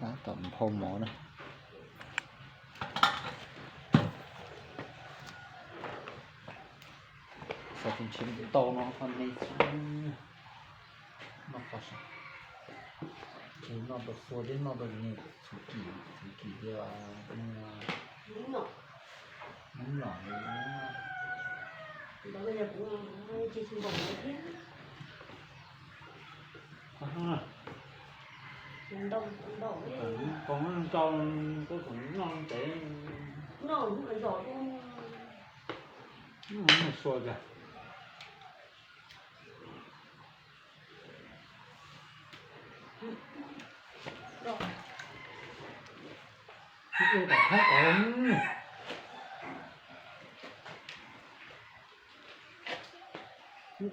Tab tom nphau mov na. Xav tias ntshe tau no ho me xwb. Noj qos sav, ntshe noj tau xua thiab noj tau me txhua kim txhua kim thiab. Nyob no, noj ntau, koj tseem noj ntev, noj xua tiag.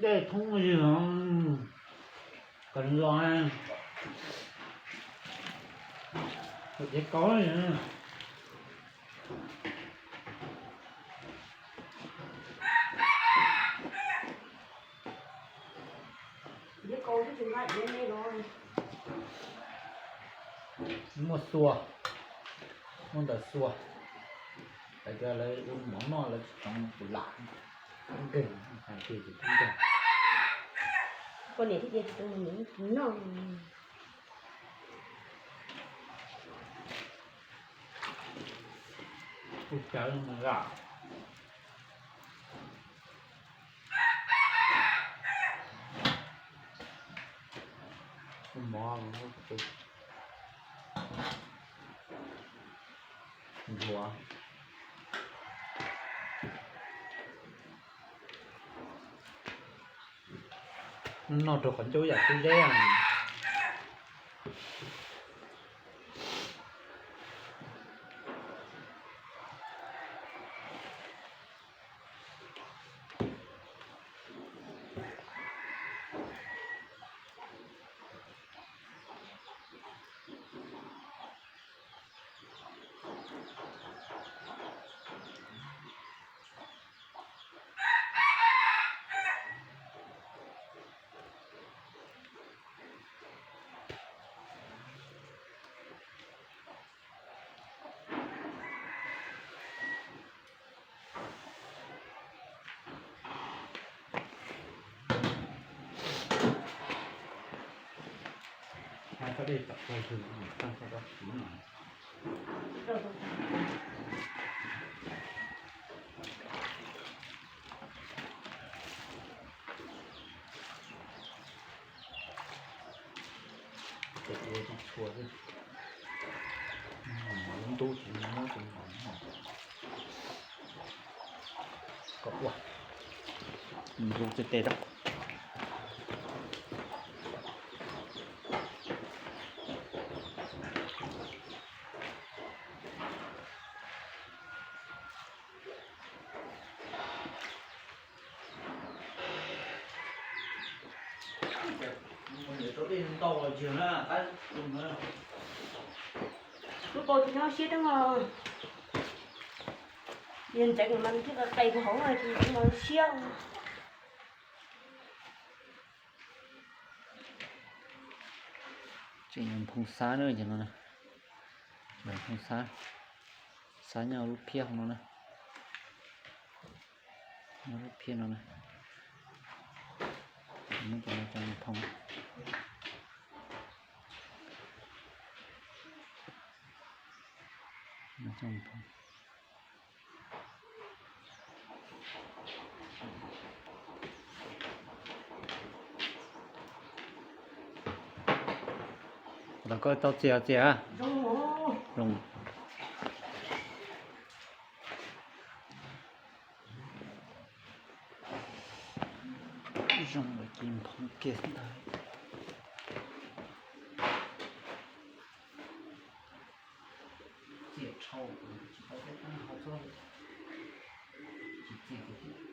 Dej thoob li no, kom zoo, kom cev kau li. Muaj xua, muaj ntawm xua, hais tias lawv ua mov noj lawv tsis tau tus lam, nkeeg, hais tias tsis tau nkeeg. Poj niam thiab tias tsis tau noj. Tus cawv mus lawm. Tus mov ntxuav. Noj rau qhov ncauj yam xub zeb. Ua tsis tshua xwb. Lub ntub tsis muab tus mov no. Kom ua, nrub tej tes rau. Lub paus tsis nyob siab teeb os. Yog ntxeev mas thiaj qe qe rau hauv no tsis nyob siab. Tseem yog nphoo xab na, no, nphoo xab, xab nyob lub phiab hauv no na. Nyob lub phiab no na. Muab cov no coj nphoo. Los koj tau txias txias. Zoo. Zoo lawm ces nphoo kiag ntag. Txias dhau, tsis tau teb qab hau txog, tsis txias kiag thiab.